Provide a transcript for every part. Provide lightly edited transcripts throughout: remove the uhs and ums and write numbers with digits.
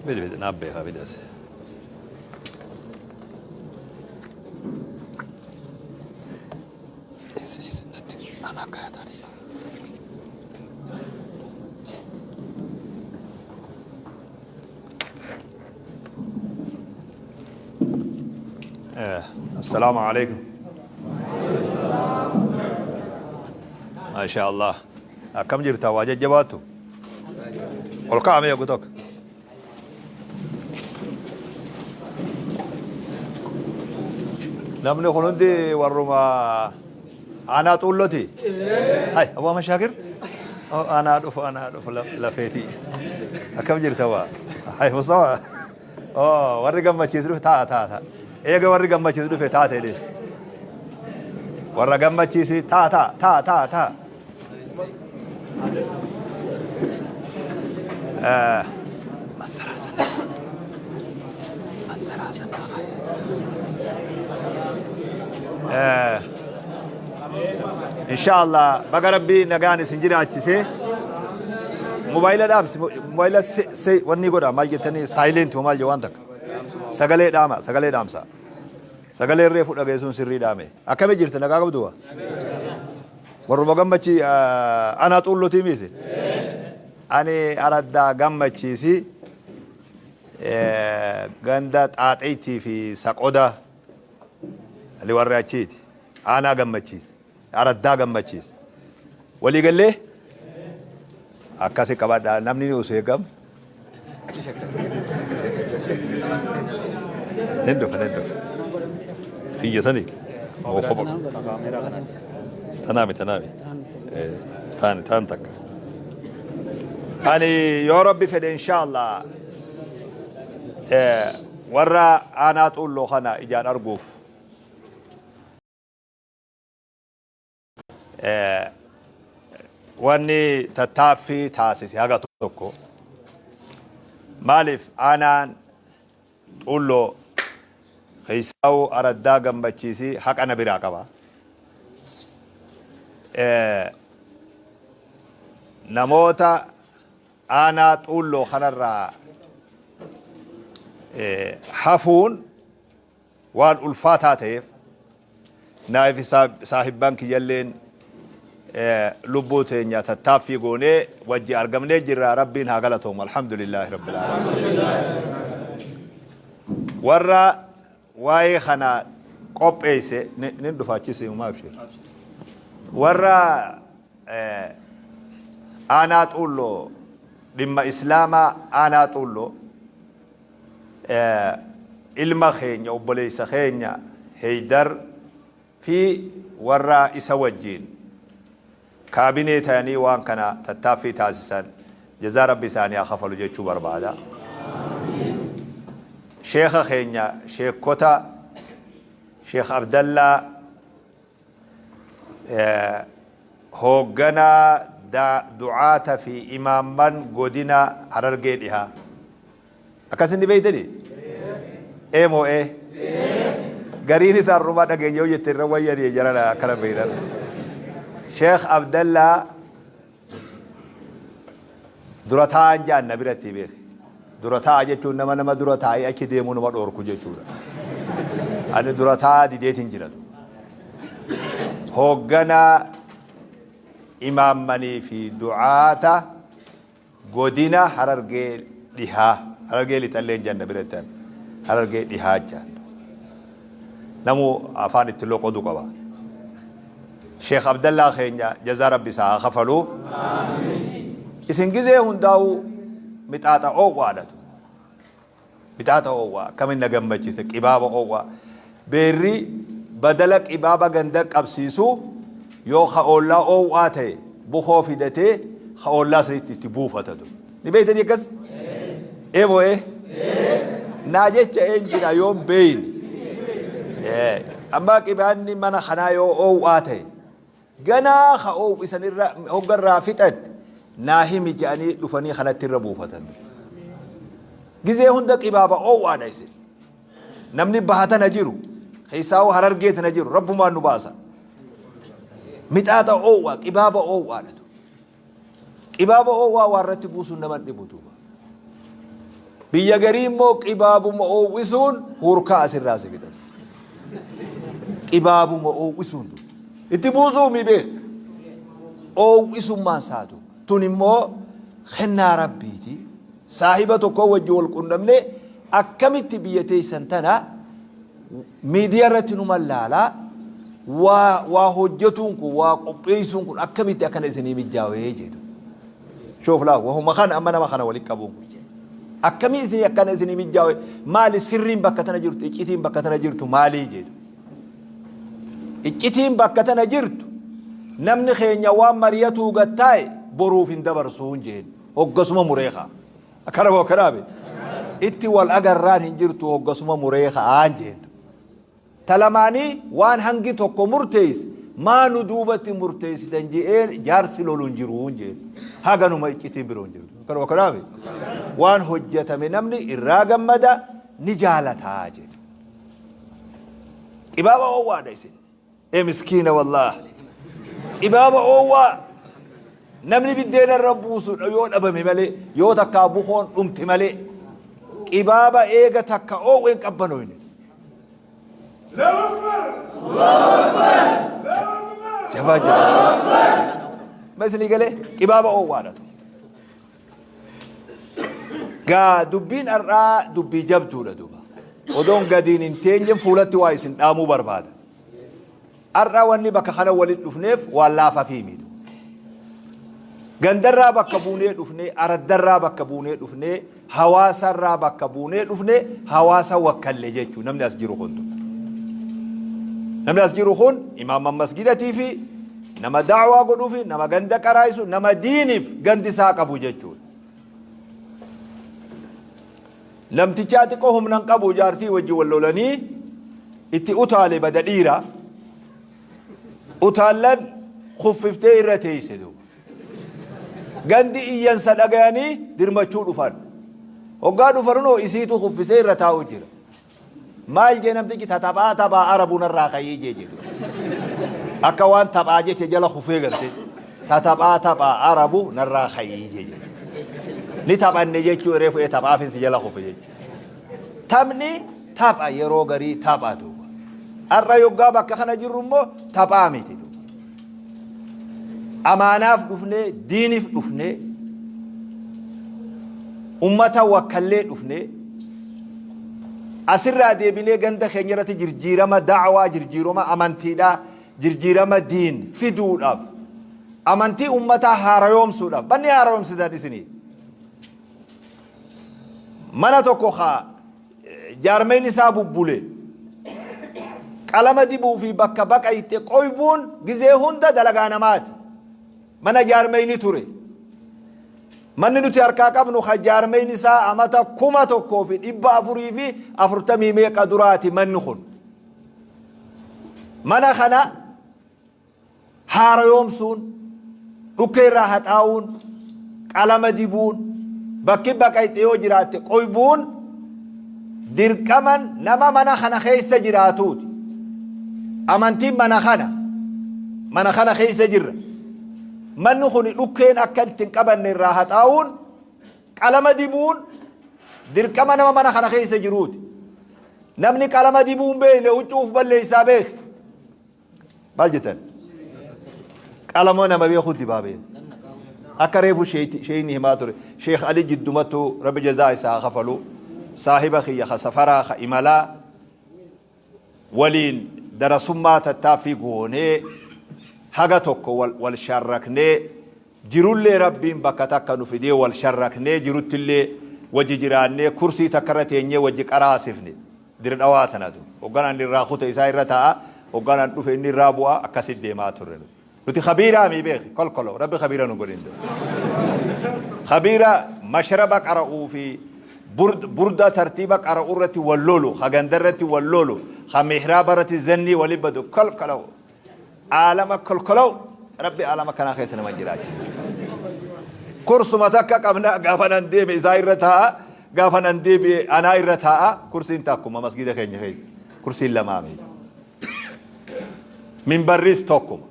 Fidi fidi naaf beekaa fidi as. Eessa eessa natti ana akka yaataanii. Assalaamu alaikum. Maashaa Allah. Akkam jirta waa jajjabaattu? Ol kaa'ame yogguu tokko. Namni kun hundi warruma aanaa xuulloti. Hai, Abu Ahmad Shaakir. Oh, anaa dhufu, anaa dhufu lafeetii. Akkam jirta waa? Hai, Mustafa. Oh, warri gammachiisu dhufe taa'a taa'a taa'a. Eega warri gammachiisu dhufe taate dhees. Warra gammachiisi taa'a taa'a taa'a taa'a taa'a. Eh, Mansaraa sana. Mansaraa sana. Eh, Insha Allah baga rabbii nagaan isin jiraachise. Mobaayila dhaamsi mobaayila se wanni godha maal jettanii saayilenti maal jedhu waan takka. Sagalee dhaama sagalee dhaamsa. Sagalee reefu dhageessuun sirrii dhaame. Akkami jirta nagaa qabdu wa? Warruma gammachi anaa xuullotii miisi. Ani araddaa gammachiisi ganda xaaxeetii fi saqoda ali warri achiiti. Aanaa gammachiisi. Araddaa gammachiisi. Walii gallee akkasi qabadha namni ni usee gam. Nin dhufa nin dhufa. Kiyya sani. Moo kopha. Tanaami tanaami. Taani taan takka. Ani yoo rabbi fedhe inshaallah warra aanaa xuulloo kana ijaan arguuf Wanni tattaaffii taasise haga tokko maaliif aanaan xuulloo keessaa'uu araddaa gammachiisii haqa na biraa qaba. Namoota aanaa xuulloo kanarraa hafuun waan ulfaataa ta'eef naafi saahibban kiyyalleen lubbuu teenya tattaaffii goonee wajji argamnee jirra. Rabbiin haa galatoomu. Alhamdulillaahi rabbil aalamiin. Warra waa'ee kana qopheesse nin dhufa achis himumaa abshir. Warra aanaa xuulloo dhimma islaamaa aanaa xuulloo Ilma keenya obboleessa keenya Heydar fi warra isa wajjiin kaabinee tayanii waan kana tattaaffii taasisan jazaa Rabbi isaanii haa kafalu jechuu barbaada. Sheekha keenya sheekkota Sheekh Abdallaa hoogganaa du'aata fi imaamman godina Harargee Dhihaa. Akkas inni beeytani? Ee moo ee? Gariin isaa har'umaa dhageenya yoo jette irra wayyanii jarana akkana beeytan. Sheekh Abdallaa dura taa'an ja'an na biratti beeke. Dura taa'a jechuun nama nama dura taa'ee achi deemuu nama dhoorku jechuudha. Ani dura taa'aa dideetiin jira. Hoogganaa imaammanii fi du'aata Godina Harargee Dhihaa, Harargee Lixallee hin jedhan na biratti ani. Harargee Dhihaa jedhan. Namu afaan itti loqodu qaba. Sheekh Abdallaa keenya jazaa Rabbi isaa haa kafalu. Isin gizee hundaa'uu mixaaxa oowwaadhatu. Mixaaxa oowwaa akkamin na gammachiise qibaaba oowwaa. Beerri badala qibaaba ganda qabsiisu yoo ka oollaa oowwaa ta'e bukoo fidatee ka oollaa sanitti itti buufata ture. Ni beektanii akkas? Ee moo ee? Naa jecha een jira yoon beeyne. Amma qibaanni mana kanaa yoo oowwaa ta'e Ganaa ka oow'isan irra hogga irraa fixatte naa himi je'anii dhufanii kanatti irra buufatan. Gizee hunda qibaaba oow'aadha isin. Namni baha tana jiru, keessaawuu harargee tana jiru, rabbumaan nu baasa. Mixaaxa oow'aa, qibaaba oow'aadha. Qibaaba oow'aa waa irratti buusuun nama hin dhibu duuba. Biyya garii immoo qibaabuma oowwisuun hurkaa asirraa si fixan. Qibaabuma oowwisuun itti buusuu mi beek. Oowwisummaan saatu. Tun immoo kennaa Rabbiiti. Saahiba tokko wajji wal qunnamne, akkamitti biyya teessan tana miidiyaa irratti numa laalaa, waa hojjetuun kun, waa qopheessuun kun akkamitti akkana isinii mijjaawee jedhu. Shoof laa wahuma kana amma nama kana walitti qabuun kun. Akkamii isinii akkana isinii mijjaawe, maali sirriin bakka tana jirtu, iccitiin bakka tana jirtu maalii jedhu. Iccitiin bakka tana jirtu, namni keenya waan mari'atuu gattaa'e boruuf hin dabarsuun jeen. Hoggasuma muree kaa. Akkana moo akkanaa be? Itti wal agarraan hin jirtu, hoggasuma muree ka'aan jeen. Ta lamaanii waan hangi tokko murteesse maa nu duubatti murteessitan je'ee jaarsi lolu hin jiru jeen. Haganuma iccitiin biroo hin jirtu. Akkanuma akkanaa be? Waan hojjetame namni irraa gammada, ni jaalataa jedhu. Qibaaba oowwaadha isin. Ee miskiina wallaah. Qibaaba oowwaa namni biddeena irra buusu yoo dhabame malee, yoo takkaa bukoon dhumte malee, qibaaba eega takka oowween qabbanoyne. Jabaa jira. Ma isinii galee qibaaba oowwaadha. Gaa dubbiin har'aa dubbii jabduudha duuba. Odoon gadiin hin teenye fuulatti waa isin dhaamuu barbaada. Har'a wanni bakka kana walitti dhufneef waan laafaa fi miidhu. Gandarraa bakka buunee dhufnee, araddarraa bakka buunee dhufnee, hawaasarraa bakka buunee dhufnee, hawaasa wakkalle jechuun namni as jiru kun. Namni as jiru kun imaama masgidatii fi nama da'waa godhuu fi nama ganda qaraa'isu, nama diiniif gandi isaa qabu jechuudha. Namtichaa xiqqoo humna hin qabu, jaartii wajji wal lolanii itti utaale, bada dhiira. Utaallan kuffiftee irra teeyse duuba. Gandi iyyansa dhagayanii dirmachuu dhufan. Hoggaa dhufanunoo isiitu kuffisee irra taa'u jira. Maal jee namtichi? Taphaa taphaa arabu narraa ka'ii jee jedhu. Akka waan taphaa jecha jala kufee garte. Taphaa taphaa arabu narraa ka'ii jee jedhu. Ni taphanne jechuu reefu ee taphaafin si jala kufe jechuudha. Taphni tapha yeroo garii tapha duuba. Har'a yoggaa bakka kana jirru immoo taphaa miti duuba. Amaanaaf dhufnee, diiniif dhufnee, ummata wakkallee dhufnee, asirraa deebinee ganda keenya irratti jirjiirama da'waa, jirjiirama amantiidhaa, jirjiirama diin fiduudhaaf, amantii ummataa haarayoomsuudhaaf. Banni haarayoomsitan isinii mana tokko kaa jaarmeen isaa bubbule qalama dibuu fi bakka baqayte qoybuun gizee hunda dalagaa namaati. Mana jaarmeyni ture. Manni nuti harkaa qabnu ka jaarmeyni isaa amata 1440 meeqa duraati manni kun. Mana kana haarayoomsuun, dhukkee irraa haxaa'uun, qalama dibuun, bakki baqayxe yoo jiraatte qoybuun dirqaman nama mana kana keessa jiraatuuti. Amantiin mana kana mana kana keessa jirra. Manni kun dhukkeen akka itti hin qabanne irraa haxaa'uun, qalama dibuun dirqama nama mana kana keessa jiruuti. Namni qalama dibuu hin beekne huccuu uf balleessaa beeki. Maal jettan? Qalama nama beeku dibaa beeku. Akka reefu sheeyni himaa ture. Sheekh Ali jiddumattuu Rabbi jazaa isaa haa kafalu. Saahiba kiyya ka safaraa ka imalaa waliin darasummaa tattaaffii goonee haga tokko wal sharraknee jirullee, Rabbiin bakka takka nu fidee wal sharraknee jiruttillee wajji jiraannee, kursii takka irra teenyee wajji qaraasifne. Dire Dhawaa tanatu. Hoggaan ani irraa kute isaa irra taa'a, hoggaan an dhufe inni irraa bu'a, akkasit deemaa turre nuti. Nuti khabiiraa mii beeki, kolkolo, Rabbi khabiira nu godhin. Khabiira mashraba qara'uu fi burda tartiiba qara'uu irratti wal lolu, ka ganda irratti wal lolu, ka mihraaba irratti zannii wali badu, kolkolo. Aalama kolkolow, Rabbi aalama kanaa keessa nama jiraachisa. Kursuma takka qabna, gaafa nan deeme isaa irra taa'a, gaafa nan deebi'e anaa irra taa'a, kursiin takkuma masgiida keenya keessa. Kursiin lamaa miti. Minbarris tokkuma.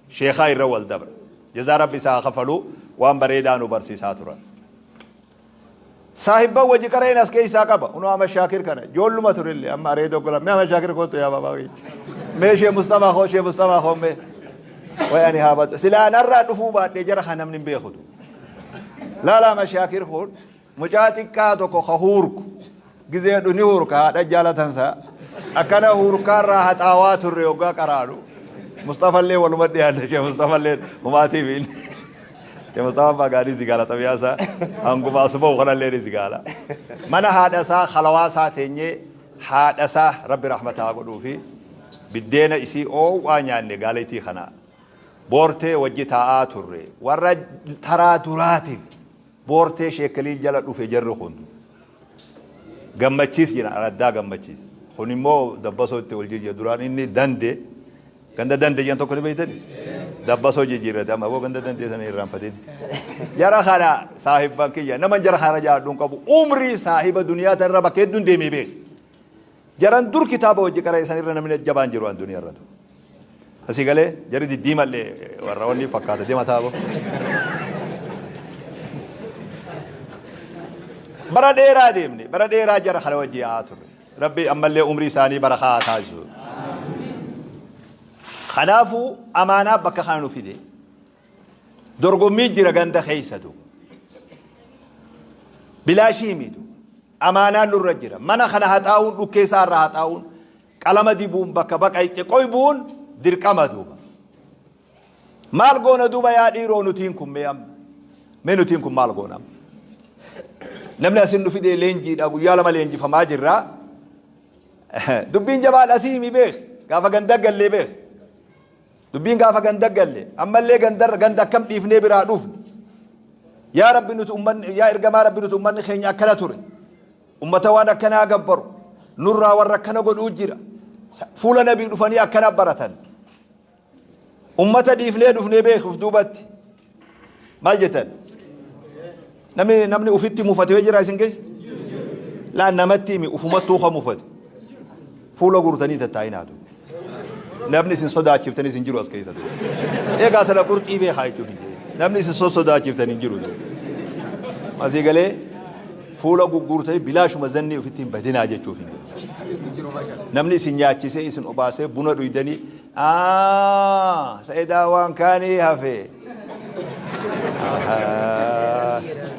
Sheekaa irra wal dabra. Jazaa Rabbi isaa haa kafalu, waan bareedaa nu barsiisaa turan. Saahibban wajji qara'een as keessaa qaba. Unoo Ahmad Shaakir kana. Joolluma turellee amma areeda oggola. Mee Ahmad Shaakir kootu yaa baabaa kiyya. Mee Shee Musxafaa koo Shee Musxafaa koo mee. Way ani haa batu. Silaa narraa dhufuu baadhee jara kana namni hin beekutu. Laala Ahmad Shaakir kun mucaa xiqqaa tokko ka huurku. Gizee ni huurka haadha jaalatansa. Akkana huurkaarraa haxaawaa turre hoggaa qaraanu. Musxafallee waluma dhiyaanne Shee Musxafallee humaatiif inni. Shee Musxafaan magaanii zigaala xabiyaa isaa hanguma asuma kanallee ni zigaala. Mana haadha isaa halawaa isaa teenyee haadha isaa rabbi rahmata haa godhuu fi biddeena isii oowwaa nyaanne gaaleetii kana boortee wajji taa'aa turre warra taraa duraatiif boortee sheekaliil jala dhufe jarri kun Gammachiis jedhan araddaa gammachiis. Kun immoo dabbasoo itti wal jijjiira duraan inni dande ganda dande jedhan tokko ni beektani. Dabbasoo jijjiirrate amma aboo ganda dandee sana irraanfatin. Jara kana saahibban kiyya nama jara kana jaalladhu qabu umrii saahiba duniyaa tanarra bakka hedduun deemee beeka. Jaran dur kitaaba hojii qara isan irra namni jabaan jiru an duniyaa irra. Asii galee jarri diddiimallee warra wanni fakkaata deema taa'u. Bara dheeraa deemne bara dheeraa jara kana wajji yaa'aa turre. Rabbi ammallee umrii isaanii barakaa haa taasisu. Kanaafuu amaanaa bakka kana nu fide. Dorgommii jira ganda keessa du. Bilaashii miitu. Amaanaan nurra jira. Mana kana haxaa'uun dhukkee isaa irraa haxaa'uun qalama dibuun bakka baqayxe qoybuun dirqama duuba. Maal goona duuba yaa dhiiroo nutiin kun mee amma? Mee nutiin kun maal goona amma? Namni asin nu fidee leenjiidha guyyaa lama leenjifamaa jirra. Dubbiin jabaadha asii himi beek gaafa ganda gallee beek. Dubbiin gaafa ganda galle ammallee gandarra ganda akkam dhiifnee biraa dhufne. Yaa Rabbi nuti ummanni yaa ergamaa Rabbi nuti ummanni keenya akkana ture. Ummata waan akkanaa gabbaru nurraa warra akkana godhuu jira. Fuula nabii dhufanii akkana baratan. Ummata dhiifnee dhufnee beekuuf duubatti. Maal jettan? Namni namni ufitti mufatee jira isin keessa? Laa namatti himi ufumattuu kan mufate. Fuula guurtanii tattaa'inaa tu. Namni isin sodaachiftan isin jiru as keessa tu. Egaa tana qurxii beekaa jechuun hin jiru. Namni isin sossodaachiftan hin jiru. Asii galee fuula gugguurtanii bilaashuma zannii ofitti hin badinaa jechuuf hin jiru. Namni isin nyaachisee isin obaasee buna dhuydanii Aa, Sa'idaa waan kaanii hafe.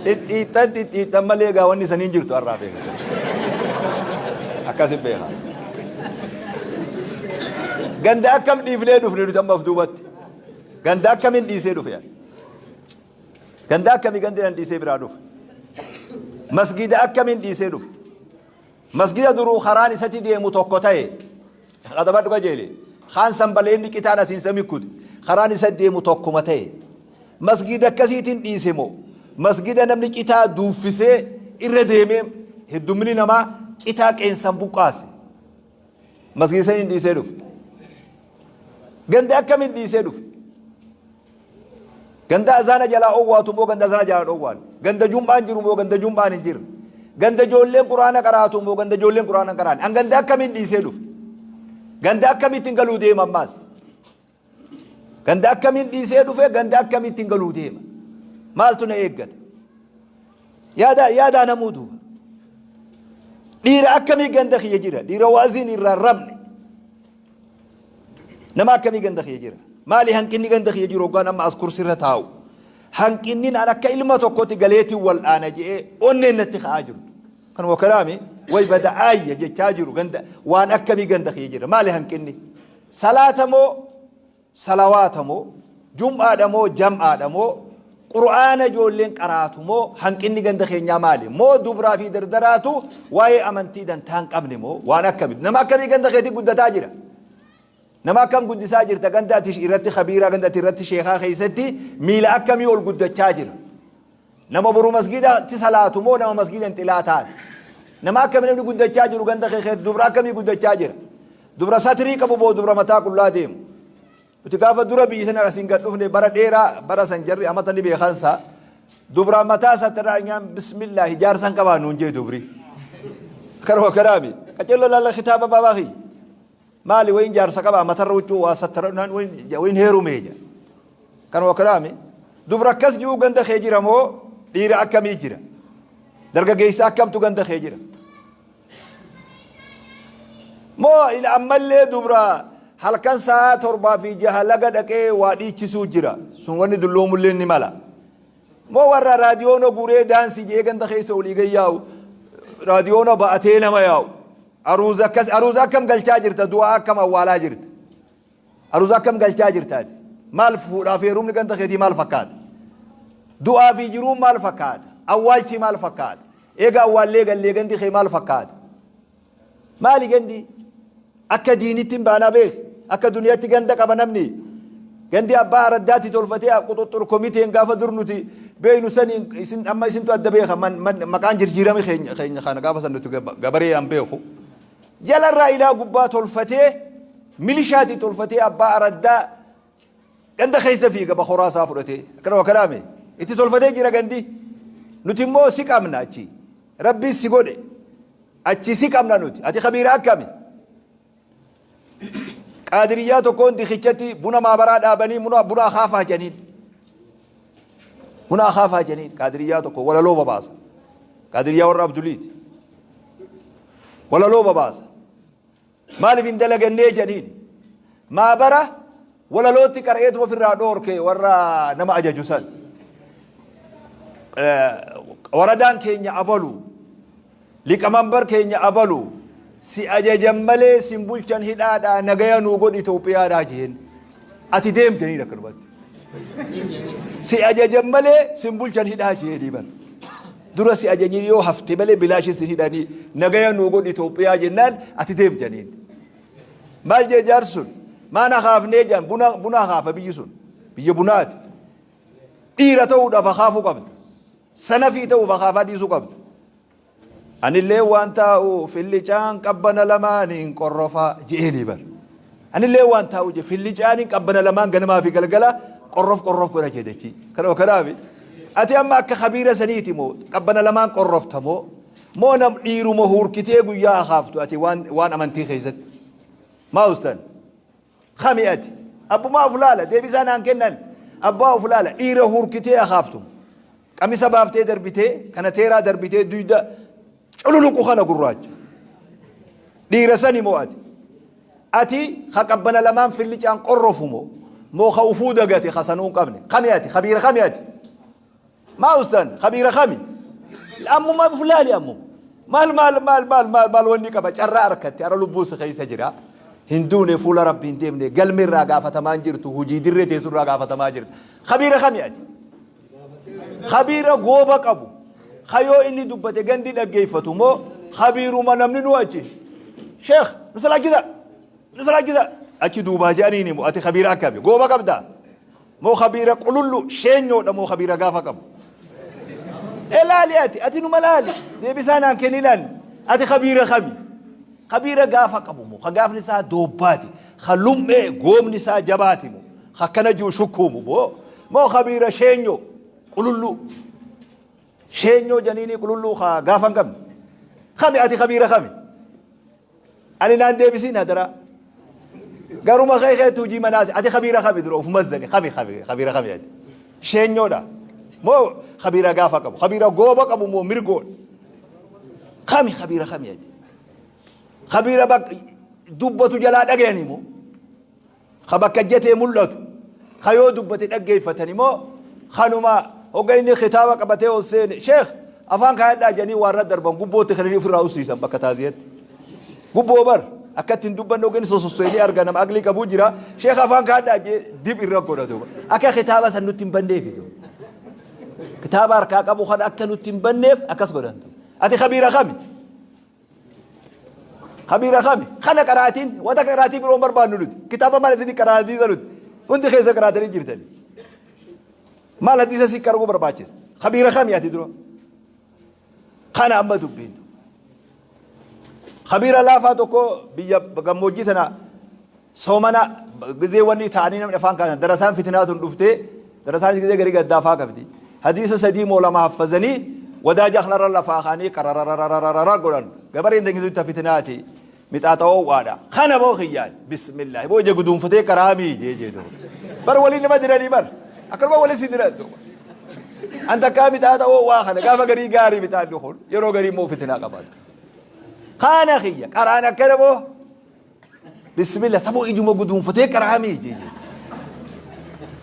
Xixxiixxan xixxiixxan malee egaa wanni saniin jirtu har'aa beeka. Akkasi beeka. Ganda akkam dhiifnee dhufne nuti amma of duubatti. Ganda akkamiin dhiisee dhufe ani? Ganda akkamii gandi nan dhiisee biraa dhufe? Masgiida akkamiin dhiisee dhufe? Masgida duruu karaan isatti deemu tokko ta'e. Adabadhu qajeeli. Kaan sanbaleenni qitaan asiin sami kute. Karaan isa deemu tokkuma ta'e. Masgida akkasiitiin dhiise moo? Masgida namni citaa duuffisee irra deemee heddumminni namaa citaa qeensan buqqaase. Masgida saniin dhiisee dhufe. Ganda akkamiin dhiisee dhufe? Ganda azaana jalaa owwaatu moo ganda azaana jalaa dhowwaan? Ganda jum'aan jiru moo ganda jum'aan hin jirre? Ganda ijoolleen quraana qaraatu moo ganda ijoolleen quraana hin qaraane? An ganda akkamiin dhiisee dhufe? Ganda akkamittiin galuu deema ammaas? Ganda akkamiin dhiisee dhufe ganda akkamittiin galuu deema? Maaltu na eeggata? Yaadaa yaadaa namuu duuba. Dhiira akkamii ganda kiyya jira? Dhiira waaziin irraa rabne. Nama akkamii ganda kiyya jira? Maali hanqinni ganda kiyya jiru hoggaan amma as kursirra taa'u? Hanqinni an akka ilma tokkotti galeetiin wal'aana je'ee onneen natti ka'aa jiru. Kanuma kalaami way bada aayya jechaa jiru ganda waan akkamii ganda kiyya jira? Maali hanqinni? Salaata moo Salawaata moo, jum'aadha moo jam'aadha moo, qur'aana ijoolleen qaraatu moo hanqinni ganda keenyaa maali? Moo dubraa fi dardaraatu waa'ee amantii dantaa hin qabne moo waan akkami? Nama akkamii ganda keetii guddataa jira? Nama akkam guddisaa jirta ganda ati irratti kabiiraa ganda ati irratti sheekaa keessatti miila akkamii ol guddachaa jira? Nama boru masgiidatti salaatu moo nama masgiida hin xilaa taate? Nama akkamii namni guddachaa jiru ganda kee keessa dubra akkamii guddachaa jira? Dubra satrii qabu moo dubra mataa qullaa deemu? Nuti gaafa dura biyya sana asiin gad dhufne bara dheeraa bara san jarri amata ni beekansa. Dubra mataa satiraa nyaan bismillaahi jaarsan qabaa nuun jee dubri. Akkanuma kanaami. Qaceelloo laalla kitaaba baabaa kiyya. Maali wayin jaarsa qabaa matarra huccuu waa sattara naan wayin heerumee jedha. Kanuma kalaami. Dubra akkas jiru ganda kee jira moo dhiira akkamii jira? Dargaggeessa akkamtu ganda kee jira? Moo ammallee dubra halkan sa'aa 7:06 laga dhaqee waa dhiichisuu jira. Sun wanni dulloomullee ni mala. Moo warra raadiyoona guuree daansii jedhee ganda keessa olii gad yaa'u, raadiyoona ba'atee nama yaa'u. Aruuza akkas aruuza akkam galchaa jirta, du'aa akkam awwaalaa jirta? Aruuza akkam galchaa jirta ati? Maal fuudhaa fi heerumni ganda keetii maal fakkaata? Du'aa fi jiruun maal fakkaata? Awwaalchi maal fakkaata? Eega awwaallee gallee gandi kee maal fakkaata? Maali gandi? Akka diinitti hin baanaa beek. Akka duniyaatti ganda qaba namni. Gandi abbaa araddaatti tolfatee quxuxxur komiteen gaafa dur nuti beeknu saniin isin amma isintu adda beeka maqaan jirjiirame keenya keenya kana gaafa san nuti gabaree an beeku. Jalarraa ilaa gubbaa tolfatee milishaatti tolfatee abbaa araddaa ganda keessa fiiga bakoraa isaa fudhatee akkana kanaame itti tolfatee jira gandi. Nuti immoo si qabna achi. Rabbi si godhe. Achi si qabna nuti. Ati kabiira akkami? Qaadiriyyaa tokkoon dikichatti buna maabaraa dhaabanii buna akaafaa janiin. Buna akaafaa janiin qaadiriyyaa tokko walaloo babaasa. Qaadiriyyaa warra Abduliiti. Walaloo babaasa. Maaliif hin dalagannee janiin. Maabara walalootti qara'eetuma ofirraa dhoorke warra nama ajaju san. Waradaan keenya abalu, liqamambar keenya abalu, si ajajan malee sin bulchan hidhaadhaa, nagaya nuu godhi Itoophiyaadhaa jeen. Ati deem jeniin akkanumatti. Si ajajan malee sin bulchan hidhaa jeenii bar. Dura si ajajanii yoo hafte malee bilaashi sin hidhanii, nagaya nuu godhi Itoophiyaa jennaan ati deem jeniin. Maal jee jaarsi sun? Maan akaafnee jaan, buna akaafa biyyi sun. Biyya bunaati. Dhiira ta'uudhaaf akaafuu qabda. Sanafii ta'uuf akaafaa dhiisuu qabda. Anillee waan taa'u fillicaan qabbana lamaaniin qorrofaa je'eenii bar. Anillee waan taa'u je fillicaaniin qabbana lamaan ganamaa fi galgala qorrof qorrof godha jee dachii. Kanuma kanaafi. Ati amma akka kabiira saniiti moo qabbana lamaan qorrofta moo moo nam dhiiruma huurkitee guyyaa akaaftu ati waan amantii keessatti. Maa ustan? Kami ati? Abbumaa of laala, deebisaa naan kennan. Abbaa of laala, dhiira huurkitee akaaftu. Qamisa baaftee darbitee, kana teeraa darbitee duyda cululuqu kana gurraacha. Dhiira sani moo ati? Ati ka qabbana lamaan fillicaan qorrofu moo? Moo ka ufuu dagate ka sanuu hin qabne? Kami ati? Kabiira kami ati? Maa ustan? Kabiira kami? Ammuma of laali ammuma. Maal maal maal maal maal maal wanni qaba carraa harkatte ara lubbuu si keessa jira. Hin duune, fuula rabbii hin deemne, galmi irraa gaafatamaa hin jirtu, hojii dirree teessu irraa gaafatamaa jirta. Kabiira kami ati? Kabiira gooba qabu. Ka yoo inni dubbate gandi dhaggeeffatu moo kabiiruma namni nu achi? Sheekh nu salaachisa nu salaachisa achi duubaa jedhaniin himu. Ati kabiira akkami? Gooba qabdaa? Moo kabiira qulullu sheenyoodha moo kabiira gaafa qabu? Elaali ati numa laali, deebisaa naan kenni ilaali. Ati kabiira kami? Kabiira gaafa qabu moo ka gaafni isaa doobbaati, ka lum'ee goobni isaa jabaati moo ka akkana jiru shukkuumu moo kabiira sheenyoo qululluu sheenyoo janiinii qululluu ka gaafa hin qabne kami? Ati kabiira kami? Ani naan deebisiin hadaraa. Garuma kee keetti hojii manaas ati kabiira kami dura of mazzani kami kami kabiira kami ati? Sheenyoodha moo kabiira gaafa qabu, kabiira gooba qabu moo mirgoodha? Kami kabiira kami ati? Kabiira bakka dubbatu jalaa dhagayani moo ka bakka ejjatee mul'atu, ka yoo dubbate dhaggeeffatani moo kanuma hogga inni kitaaba qabatee ol seene sheekh afaan kaayadhaa jedhanii waan irra darban gubbootti kananii ofirraa ussiisan bakka taaziyatti? Gubboo bar akka ittiin dubbanne hogga inni sososseenii arga nama aqlii qabuu jira, sheekh afaan kaayadhaa jee dib irra godhatu akka kitaaba san nutti hin banneefi, kitaaba harkaa qabu kan akka nutti hin banneef akkas godhantu. Ati kabiira kami? Kabiira kami? Kana qaraatiin wanta qaraatii biroo hin barbaannu nuti. Kitaaba maal isin qaraa hadiisa nuti? Hundi keessa qaraatanii jirtani. Maal hadiisa si qaruu barbaachisa? Kabiira kami ati dura? Kana amma dubbiin. Kabiira laafaa tokko biyya gammoojjii tana soomana gizee wanni ta'anii namni afaan kaasan darasaan fitinaa tun dhuftee, darasaan gizee garii gaddaafaa qabdi. Hadiisa sadii moo lama haffazanii wadaa jaklarra lafaa kaanii qarararararara godhan. Gabareen tangitu ta fitinaati. Mixaaxa ho'aadha. Kana boo kiyyaan bismillah boo ija guduunfatee qaraamii jee jee duuba. Bar waliin nama diranii bar. Akkanuma waliin si diran duuba. An takkaa mixaaxa waa kana gaafa garii gaarii mixaadni kun yeroo garii immoo fitinaa qabaatu. Kaana kiyya qaraan akkana moo bismillah saboo ijuma guduunfatee qaraamii jee.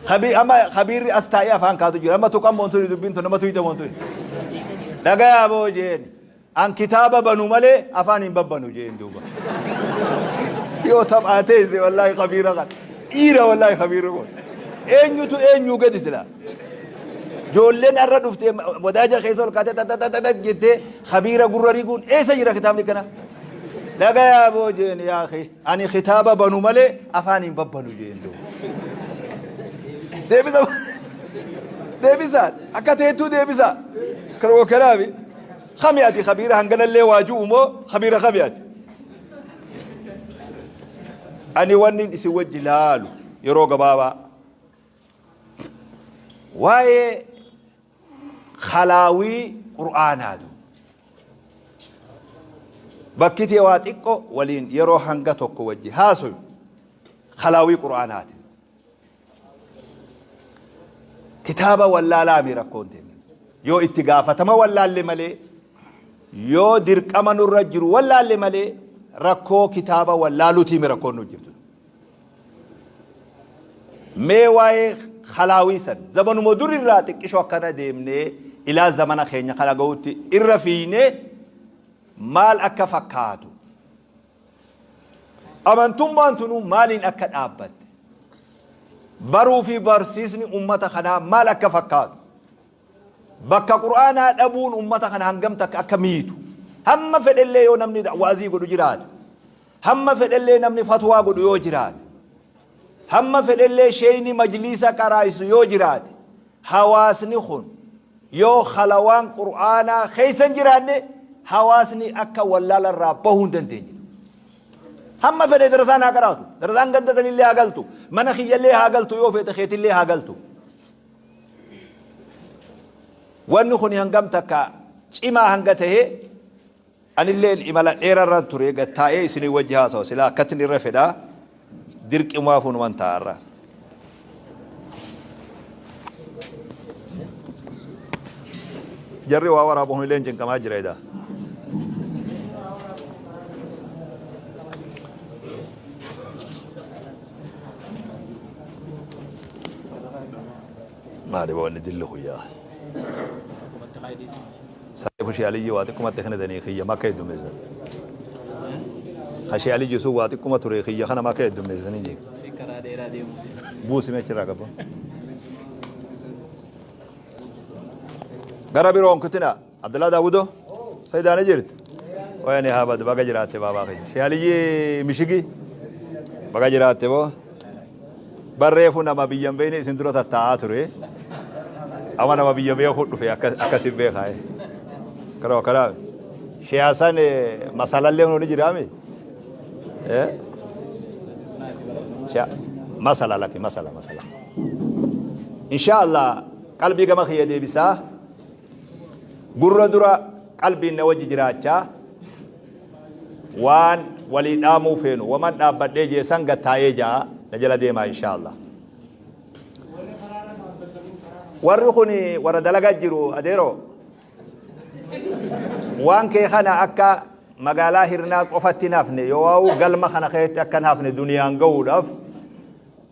Kabii amma kabiirri as taa'ee afaan kaatu jira amma tuqan moontuni dubbiin tun nama tuyta moontuni. Dhagayaa boo jeen. An kitaaba banu malee afaan hin babbanu jeen duuba. Yoo taphaa teesse wallaahi kabiira kan. Dhiira wallaahi kabiirri kun. Eenyutu eenyuu gadi sila. Ijoolleen har'a dhuftee wadaaja keessa ol kaatee tatatata jettee kabiira gurra riguun eessa jira kitaabni kana? Dhagayaa boo jeen yaa akhi ani kitaaba banu malee afaan hin babbanu jeen duuba. Deebisa deebisa akka teettuu deebisa. Kanuma kanaafi. Kami ati kabiira hanganallee waa ju'u moo kabiira kami ati? Ani wannin isin wajji laalu yeroo gabaabaa waa'ee khalaawii qur'aanaatu bakki tee waa xiqqo waliin yeroo hanga tokko wajji haasoyu khalaawii qur'aanaati. Kitaaba wallaalaami rakkoon teenya. Yoo itti gaafatama wallaalle malee, yoo dirqama nurra jiru wallaalle malee rakkoo kitaaba wallaaluutiimi rakkoon nu jirtu. Mee waa'ee khalaawii san zamanuma dur irraa xiqqishoo akkana deemnee ilaa zamana keenya kana gahutti irra fiiynee maal akka fakkaatu Amantummaan tunuu maaliin akka dhaabbatte, baruu fi barsiisni ummata kanaa maal akka fakkaatu, bakka Qur'aanaa dhabuun ummata kana hangam takka akka miitu, hamma fedhellee yoo namni wa'azii godhu jiraate, hamma fedhellee namni fatwaa godhu yoo jiraate, hamma fedhellee sheeyni majliisa qaraa'isu yoo jiraate, Hawaasni kun yoo khalawaan Qur'aanaa keessa hin jiraanne hawaasni akka wallaala irraa bahuu hin dandeenye. Hamma fedhe darasaan haa qaraatu. Darasaan ganda sanillee haa galtu. Mana kiyyallee haa galtu yoo feete keetillee haa galtu. Wanni kun hangam takka cimaa hanga ta'e Anilleen imala dheerarran ture gad taa'ee isinii wajji haasawa silaa akkattin irra fedha dirqimaafuu numan taa'a irra. Jarri waa waraabu kunilleen cinqamaa jira edaa. Maali wanni dilli kuyyaa. Saahibu shee Aliyyi waa xiqqumatti kennitanii kiyya makka heddummeessan. Ka shee Aliyyi sun waa xiqquma ture kiyya kana makka heddummeessanii jee. Si karaa dheeraa deemuu deema. Buusi mee achirraa qabba. Gara biroo hin kutina. Abdallaa Daawudoo. Sayidaa ni jirti. Wayani haa badu baga jiraatte baabaa kiyya. Shee Aliyyi mishigii. Baga jiraatte boo. Bar reefu nama biyya hin beekne isin dura tattaa'aa ture. Amma nama biyya beeku dhufe akkasin beekaa. Kanuma kanaaf. Shee Hasan masalallee ni jiraami? Masala laki masala masala. Insha Allah qalbii gama kiyya deebisaa. Gurra dura qalbiin na wajji jiraachaa. Waan walii dhaamuu feenu waman dhaabbadhee jee san gad taa'ee ja'a na jala deemaa inshaa Allah. Warri kun warra dalagaa jiru adeeroo waan kee kana akka magaalaa hirnaa qofatti hin hafne yoo waa'u galma kana keessatti akka hin hafne duniyaan gahuudhaaf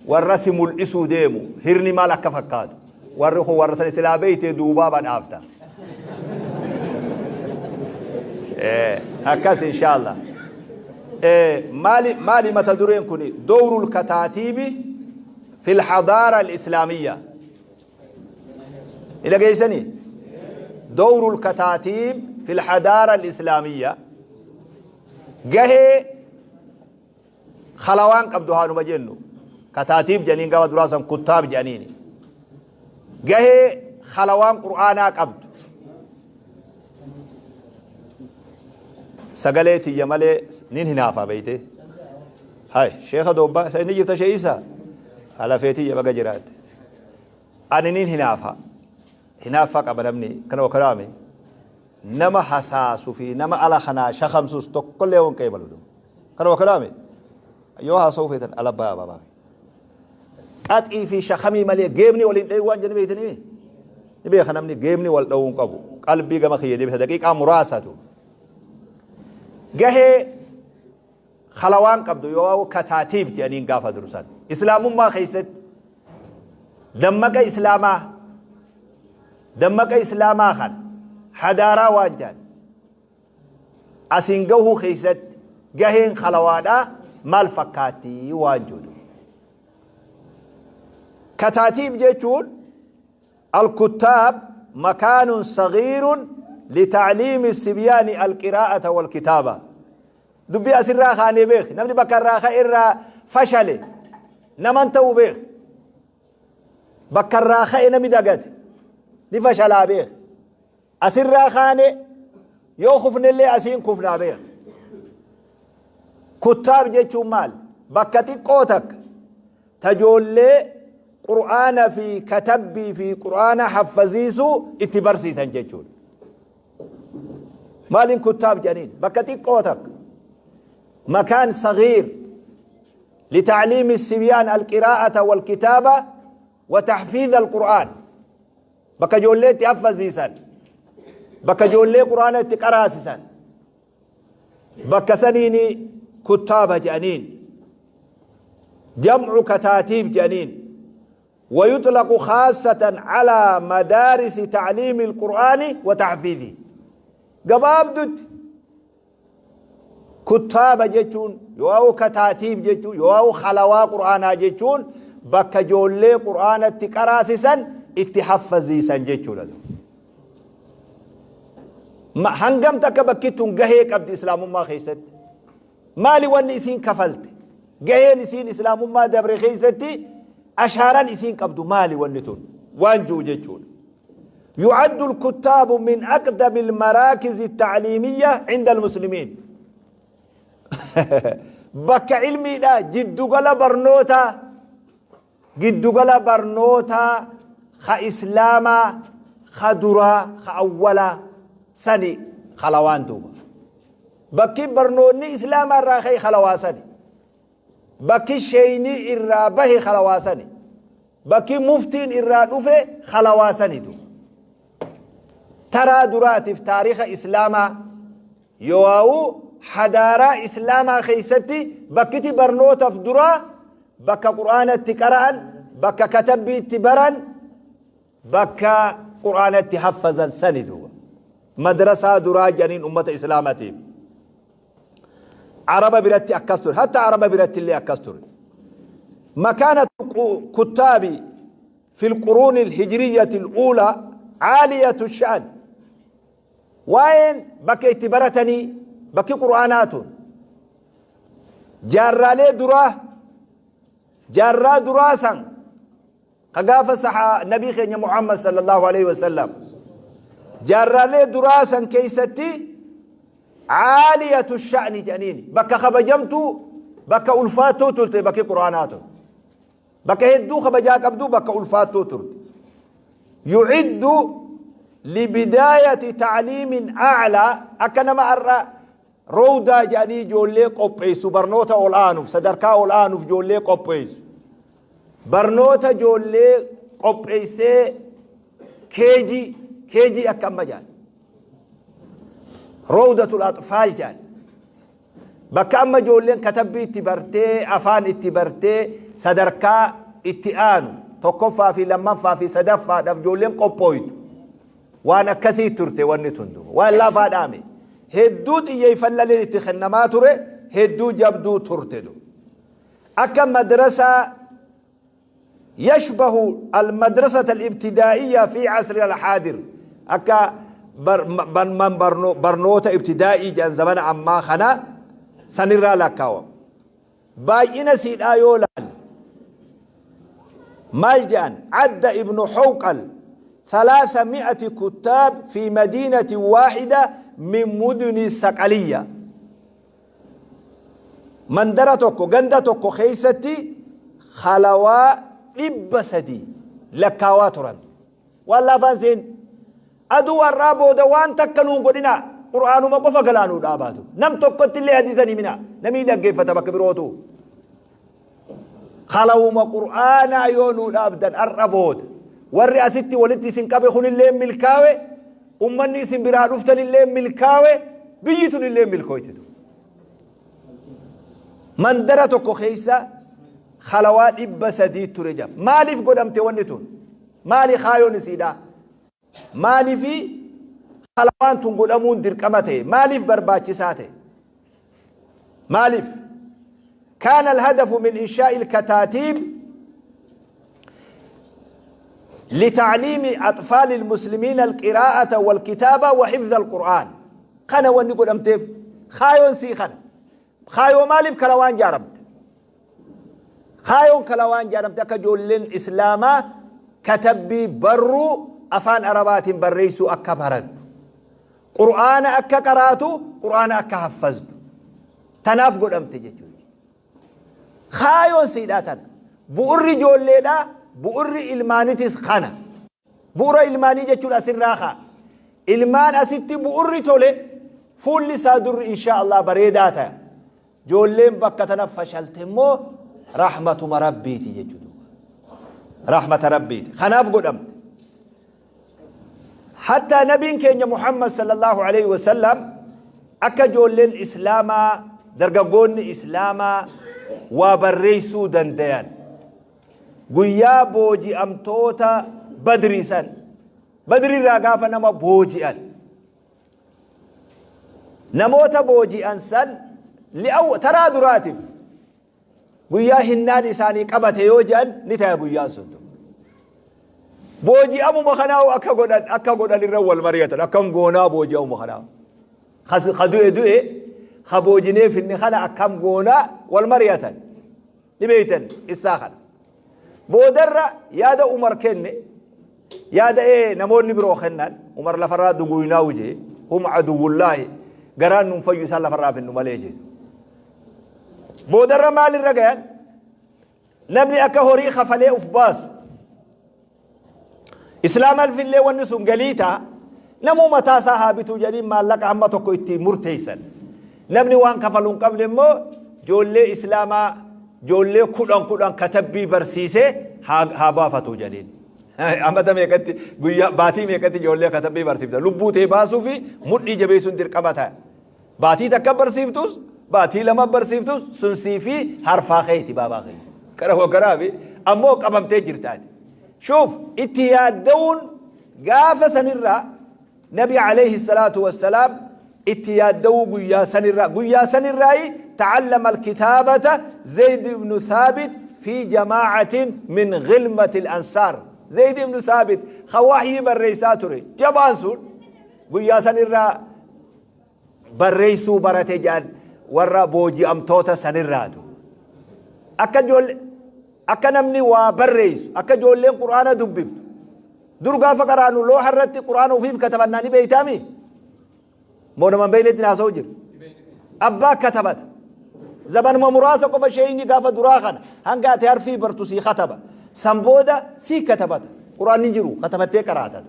warra si mul'isuu deemu hirni maal akka fakkaatu warri kun warra sani silaa beeytee duubaa badhaafta. Akkas inshaallah. Maali maali mata dureen kun dowrul kataatiibi fil hadaara al-islaamiyya. Ni dhageessanii? Dowrul kataatiib fil hadaara al-islaamiyya. Gahee khalawaan qabdu haanuma jennu kataatiib jedhaniin gaafa duraa san kuttaab jedhaniini gahee khalawaan qur'aanaa qabdu sagalee tiyya malee nin hinaafa beeyte hay sheekha doobbaa isa inni jirta shee isa alafee tiyya baga jiraatte ani nin hinaafa hinaaffaa qaba namni kana wakaraame nama hasaasu fi nama ala kanaa shakamsus tokkollee hon qeebalu Kanuma kanaami yoo haasa'uu feetan ala bayaa baabaa. Qaxii fi shakamii malee geebni waliin dheeyu waan jedhanii beeytanii mi? Ni beeka namni geemni wal dha'uu hin qabu. Qalbii gama kiyya deebisa daqiiqaa muraasatu. Gahee khalawaan qabdu yoo kataatiib jedhaniin gaafa dursan. Islaamummaa keessatti dammaqa islaamaa dammaqa islaamaa kana hadaaraa waan jedhan asiin gahuu keessatti gaheen khalawaadhaa maal fakkaatti waan jedhu. Kataatiib jechuun alkuttaab makaanun sagiirun litacliimi sibyaani alqiraa'ata walkitaaba. Dubbii asirraa kaanee beek namni bakka irraa ka'e irraa fashale naman ta'u beek bakka irraa ka'e namni dagate ni fashalaa beek asirraa kaane yoo kufnellee asiin kufnaa beek. Kuttaab jechuun maal? Bakka xiqqoo takka tajoollee qur'aana fi katabbii fi qur'aana haffaziisuu itti barsiisan jechuudha. Maaliin kuttaab jedhaniin? Bakka xiqqoo takka. Makaan sagiir litacliimi sibyaan alqiraa'ata walkitaaba wa taxfiiza alqur'aan. Bakka ijoollee itti haffaziisan. Bakka ijoollee qur'aana itti qaraasisan. Bakka saniini kuttaaba jedhaniin. Jamcu kataatiib jedhaniin. ويطلق خاصة على مدارس تعليم القرآن وتحفيظه. Gabaabdutti kuttaaba jechuun yoo kataatiib jechuun yoo khalawaa qur'aanaa jechuun bakka ijoollee qur'aanatti qaraasisan itti haffaziisan jechuudha. Hangam takka bakki tun gahee qabdi islaamummaa keessatti? Maali wanni isiin kafalte? Gaheen isiin islaamummaa dabre keessatti ashaaran isiin qabdu maali wanni tun? Waan jiru jechuudha. يعد الكتاب من أقدم المراكز التعليمية عند المسلمين. Bakka ilmiidha, jiddugala barnoota, giddugala barnoota ka islaamaa ka duraa ka awwalaa sani khalawaan duuba. Bakki barnoonni islaamaa irraa ka'e khalawaa sani. Bakki sheeynii irraa bahe khalawaa sani. Bakki muftiin irraa dhufe khalawaa sani duuba. Taraa duraatiif taariika islaamaa yoo'u hadaaraa islaamaa keessatti bakkiti barnootaaf duraa, bakka qur'aanatti qara'an, bakka katabbiitti baran, bakka qur'aanatti haffazan sani duuba. Madrasaa duraa jedhaniin ummata islaamatiif. Araba biratti akkas ture, hatta Araba biratti illee akkas ture. مكانة كتاب في القرون الهجرية الأولى عالية الشأن. Waa'een bakka itti baratanii, bakki qur'aanaatun jaarraalee duraa, jaarraa duraa san ka gaafa sahaa nabii keenya Muhammad صلى الله عليه وسلم, jaarraalee duraa san keeysatti عالية الشأن jedhaniini, bakka kabajamtuu, bakka ulfaattuu turte. Bakki qur'aanaatun bakka hedduu kabajaa qabdu, bakka ulfaattuu turte. يعد لبداية تعليم أعلى, akka nama arra rowdaa jedhanii ijoollee qopheessu, barnoota ol aanuuf, sadarkaa ol aanuuf ijoollee qopheessu, barnoota ijoollee qopheessee KG KG akka amma jedhan روضة الأطفال jedhan, bakka amma ijoolleen katabbii itti bartee, afaan itti bartee, sadarkaa itti aanu tokkoffaa fi lammaffaa fi sadaffaadhaaf ijoolleen qophooytu, waan akkasii turte. Wanni tun duuba waan lafaa dhaame hedduu xiyyeeffannaan itti kennamaa ture, hedduu jabduu turte du. Akka madrasaa يشبه المدرسة الابتدائية في عصر الحاضر, akka من barnoota ibtidaa'ii jedhan zamana ammaa kana sanirraa lakkaawama. Baay'ina siidhaa yoo laal maal jedhan? عد ابن حوقل 300 كتاب في مدينة واحدة من مدن الصقلية. Mandara tokko, ganda tokko keeysatti khalawaa 300 lakkaawaa turan. Waan laafaan seen aduu warraa booda waan takka nuun godhina, qur'aanuma qofa galaanuu dhaabaatu, nam tokkotti illee hadiisan himina, namni dhaggeeffata bakka birootu. Khalawuma qur'aanaa yoo nuu dhaabdan arra booda Warri asitti walitti isin qabe kunillee milkaawe, ummanni isin biraa dhuftanillee milkaawe, biyyi tunillee milkooyte. Mandara tokko keessa khalawaa 300 ture jira. Maaliif godhamte wanni tun? Maali kaayoon isiidha? Maaliifi khalawaan tun godhamuun dirqama ta'e? Maaliif barbaachisaa ta'e? Maaliif? كان الهدف من إنشاء الكتاتيب لتعليم أطفال المسلمين القراءة والكتابة وحفظ القرآن. kana wanni godhamteef kaayoon sii kana. Kaayoo maaliif kalawaan jaaramte? Kaayoon kalawaan jaaramte akka ijoolleen islaamaa katabbii barruu afaan arabaatiin barreessuu akka barattu, qur'aana akka qaraatu, qur'aana akka haffazdu tanaaf godhamte jechuudha. Kaayoon siidhaa tana. Bu'urri ijoolleedhaa, bu'urri ilmaanitis kana. Bu'ura ilmaanii jechuun asirraa kaa. Ilmaan asitti bu'urri tole, fuulli isaa durri insha Allah bareedaa ta'a. Ijoolleen bakka tana fashalte immoo rahmatuma rabbiiti jechuudha. Rahmata rabbiiti. Kanaaf godhamte. Hatta nabiin keenya Muhammad sallallahu alaihi wasallam akka ijoolleen islaamaa, dargaggoonni islaamaa waa barreessuu dandayan, guyyaa booji'amtoota Badrii san, Badrii irraa gaafa nama booji'an, namoota booji'an san li'aw taraa duraatiif guyyaa hinnaan isaanii qabate yoo jedhan ni taya. Guyyaan sun booji'amuma kanaa akka godhan irra wal mari'atan. Akkam goonaa booji'amuma kanaa? Ka du'e du'e, ka boojinee finne kana akkam goonaa wal mari'atan. Ni beeytan qissaa kana. Boodarra yaada Umar kenne, yaada ee namoonni biroo kennan, Umar lafarraa duguynaa jee, هم عدو الله, garaan nun fayyu isaan lafarraa finnu malee jee. Boodarra maalirra gayan? Namni akka horii kafalee uf baasu, islaamalfillee wanni sun galii ta'a, namuu mataa isaa haa bituu jedhanii maallaqa hamma tokko itti murteessan. Namni waan kafalu hin qabne immoo ijoollee islaamaa ijoollee 10 10 katabbii barsiisee haa baafatu jedhaniin. Amata meeqatti, guyyaa baatii meeqatti ijoollee katabbii barsiifta? Lubbuu ta'e baasuu fi mudhii jabeessuun dirqama ta'a. Baatii takka barsiiftus, baatii 2 barsiiftus, sun sii fi harfaa keeti baabaa keeti. Kana hogganaa fi ammoo qabamtee jirtaati. شوف, itti yaadda'uun gaafa sanirraa nabi عليه الصلاة والسلام itti yaadda'uu guyyaa sanirraayi تعلم الكتابة زيد بن ثابت في جماعة من غلمة الأنصار. زيد بن ثابت خواحي barreessaa ture jabaan sun guyyaa sanirraa barreessuu barate jedhan warra booji'amtoota sanirraatu. Akka ijoollee, akka namni waa barreessu, akka ijoolleen qur'aana dubbiftu. Dur gaafa qaraanu looha irratti qur'aana ofiif katabannaa ni beeytaami. Moo nama hin beeynetti haasa'u jiru? Abbaa katabata. Zamanuma muraasa qofa sheeyni gaafa duraa kana hanga ati harfii bartu sii kataba. San booda sii katabata. Qur'aanni hin jiru, katabattee qaraata.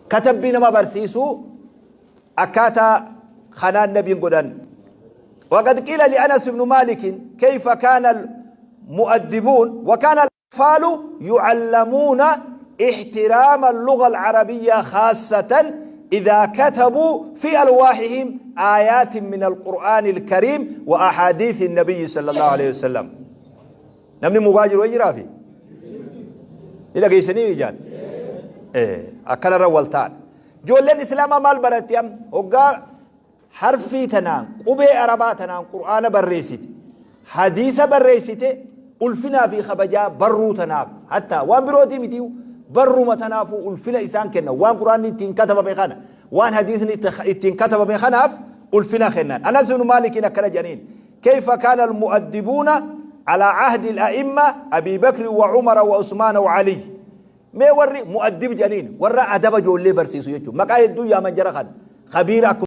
Katabbii nama barsiisuu akkaataa kanaan nabiin godhan. وقد قيل لأنس بن مالك كيف كان المؤدبون وكان الأطفال يعلمون احترام اللغة العربية، خاصة إذا كتبوا في ألواحهم آيات من القرآن الكريم وأحاديث النبي صلى الله عليه وسلم. Namni mugaa jiru jiraa fi ni dhageessanii ijaan akkanarra wal ta'an. Ijoolleen islaamaa maal baratti am? Hoggaa harfii tanaan, qubee arabaa tanaan qur'aana barreessite, hadiisa barreessite, ulfinaa fi kabajaa barruu tanaaf, hatta waan birootii miti, barruma tanaafuu ulfina isaan kenna. Waan qur'aanni ittiin katabame kana, waan hadiisni ittiin katabame kanaaf ulfina kennan. Anas ibnu Maalikiin akkana jedhaniin: كيف كان المؤدبون على عهد الأئمة أبي بكر وعمر وعثمان وعلي؟ Mee warri مؤدب jedhaniin warra adaba ijoollee barsiisu jechuudha. Maqaa hedduu yaaman jara kana. Khabiira akkuma